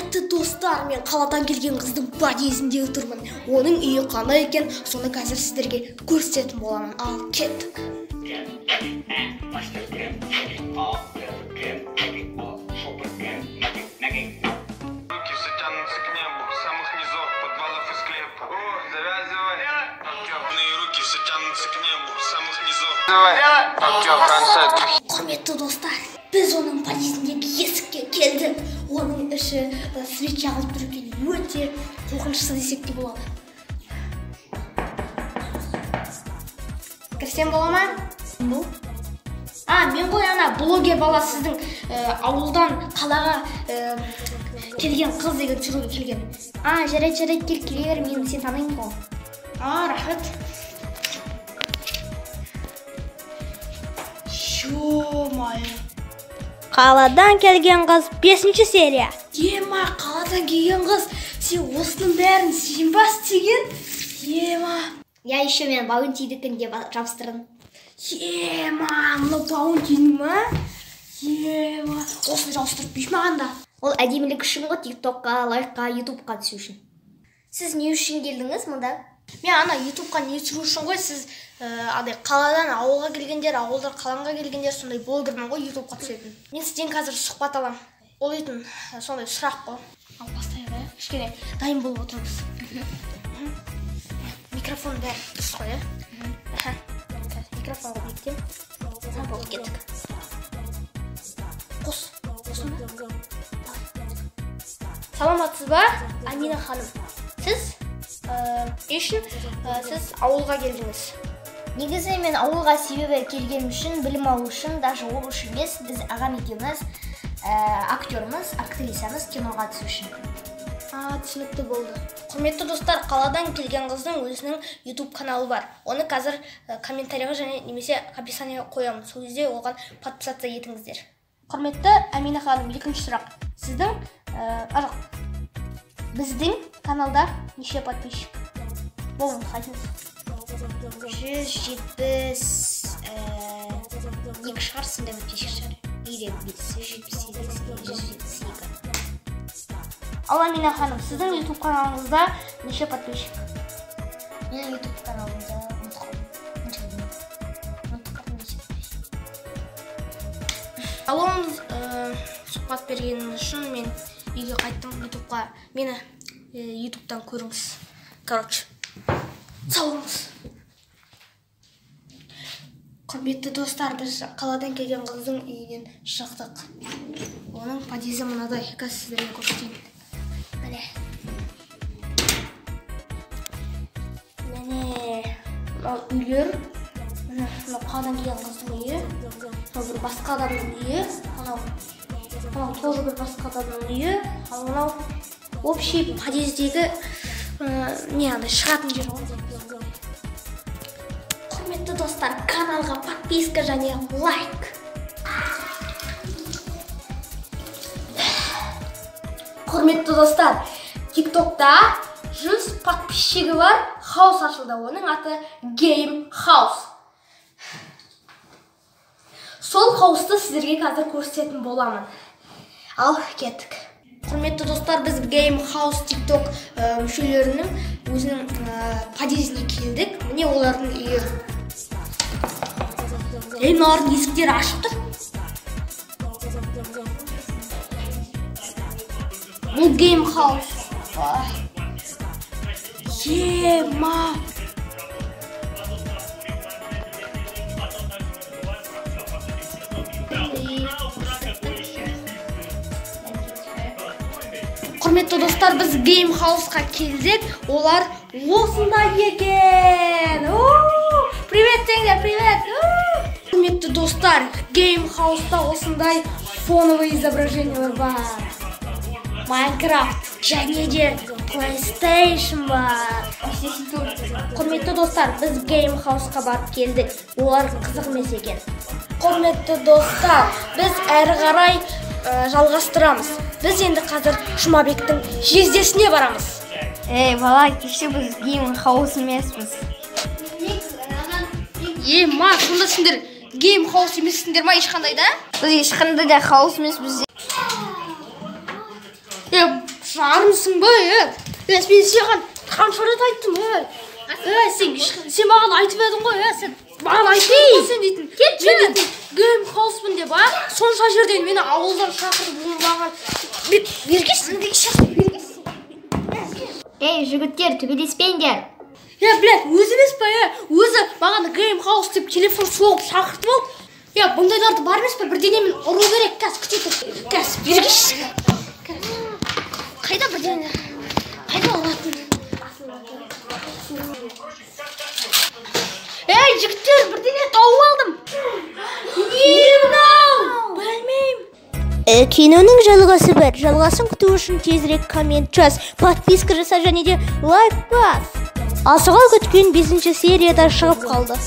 Құрметті достар, мен қаладан келген қыздың подъездінде отырмын. Оның үйі қандай екен, соны қазір сіздерге көрсететін боламын. Ал кеттік. Құрметті достар, біз оның подъездіндегі есікке келдік. Оның іші свет жағылып тұр екен, өте қорқынышты десек те болады. Кірсем бола ма? Бұл? Мен ғой ана блогер бала, сіздің ауылдан қалаға келген қыз деген түсіруге келген. Жарайды, жарайды, кел, келе бер, мен сені танимын ғой. Рахмет. Ё-моё. Қаладан келген қыз 5-ші серия. Ема, қаладан келген қыз, сен осының бәрін сен ба істеген? Ема. Я еще мен баунтидікін деп жабыстырдым. Ема, мынау баунтидің ма? Ема, осыны жабыстырып берші маған да. Ол әдемілік үшін ғой, тиктокқа, лайкқа, ютубқа түсу үшін. Сіз не үшін келдіңіз мұнда? Мен ана ютубқа не түсіру үшін ғой, сіз андай қаладан ауылға келгендер, ауылдар қаланға келгендер, сондай блогермін ғой ютубқа түсетін. Мен сізден қазір сұхбат алам. Ол дейтін сондай сұрақ қой. Ал бастайық, иә? Кішкене дайын болып отырыңыз. Микрофон бәрі дұрыс қой, иә? Микрофонға бекітемін. Болды, кеттік. Қос. Қосың ба? Саламатсыз ба, Амина ханым? Сіз не үшін сіз ауылға келдіңіз? Негізі мен ауылға себебі келгенім үшін, білім алу үшін, даже ол үшін емес, біз ағам екеуміз актермыз, актрисамыз, киноға түсу үшін. Түсінікті болды. Құрметті достар, қаладан келген қыздың өзінің YouTube каналы бар. Оны қазір комментарийға және немесе описаниеға қоямын. Сол кезде оған подписаться етіңіздер. Құрметті Амина ханым, екінші сұрақ. Сіздің, біздің каналда неше подписчик? Болыңыз, айтыңыз. 172 шығар, сондай подписчик шығар. Или 178, 172. Ал Амина ханым, сіздің YouTube каналыңызда неше подписчик? Менің YouTube каналымда ұмытып қалдым. Ұмытып қалдым неше подписчик. Ал оңыз, сұхбат бергеніңіз үшін мен үйге қайттым ютубқа. Мені ютубтан көріңіз. Короче, сау болыңыз. Құрметті достар, біз қаладан келген қыздың үйінен шықтық. Оның подъезі мынадай, қазір сіздерге көрсетейін. Міне. Міне, мынау үйлер, міне, мынау қаладан келген қыздың үйі, мынау бір басқа адамның үйі, мынау тоже бір басқа адамның үйі, ал мынау общий подъездегі не андай шығатын жер ғой. Құрметті достар, каналға подписка және лайк. Құрметті достар, TikTokта 100 подписчигі бар хаус ашылды. Оның аты Game House. Сол хаусты сіздерге қазір көрсететін боламын. Ал кеттік. Құрметті достар, біз Game House TikTok мүшелерінің өзінің подъездіне келдік. Міне олардың үйі. Мыналардың есіктері ашық тұр. Бұл Game House. Ема. Құрметті достар, біз Game House-қа келдік. Олар осында екен. Привет, теңдер, привет. Құрметті достар, Game House-та осындай фоновый изображениелер бар. Майнкрафт және де PlayStation бар. Құрметті достар, біз Game House-қа барып келдік. Олар қызық емес екен. Құрметті достар, біз әрі қарай жалғастырамыз. Біз енді қазір Жұмабектің жездесіне барамыз. Ей, бала, кеше біз Game House емеспіз. Ема, сонда сендер Game House емессіңдер ма ешқандай да? Біз ешқандай да хаус емеспіз. Жарымсың ба, е? Е, мен саған қанша рет айттым, е? Е, сен маған айтып едің ғой, е, сен маған айттың ғой сен дейтін. Мен дейтін Game House-пын деп, а? Сонша жерден мені ауылдан шақырып, ол маған бергеші, бергеші. Ей, жігіттер, төбелеспеңдер. Е, блядь, өзі емес па, е? Өзі маған Game House деп телефон соғып шақыртып алды. Е, бұндайларды бар емес па, бірдеңемен ұру керек. Қазір күте тұр. Қазір бергеші. Қайда бірдеңе? Қайда алатын? Ей, жігіттер, бірдеңе тауып алдым. Не мынау? Білмеймін. Киноның жалғасы бар. Жалғасын күту үшін тезірек коммент жаз, подписка жаса және де лайк бас. Асыға күткен 5 серияда шығып қалды.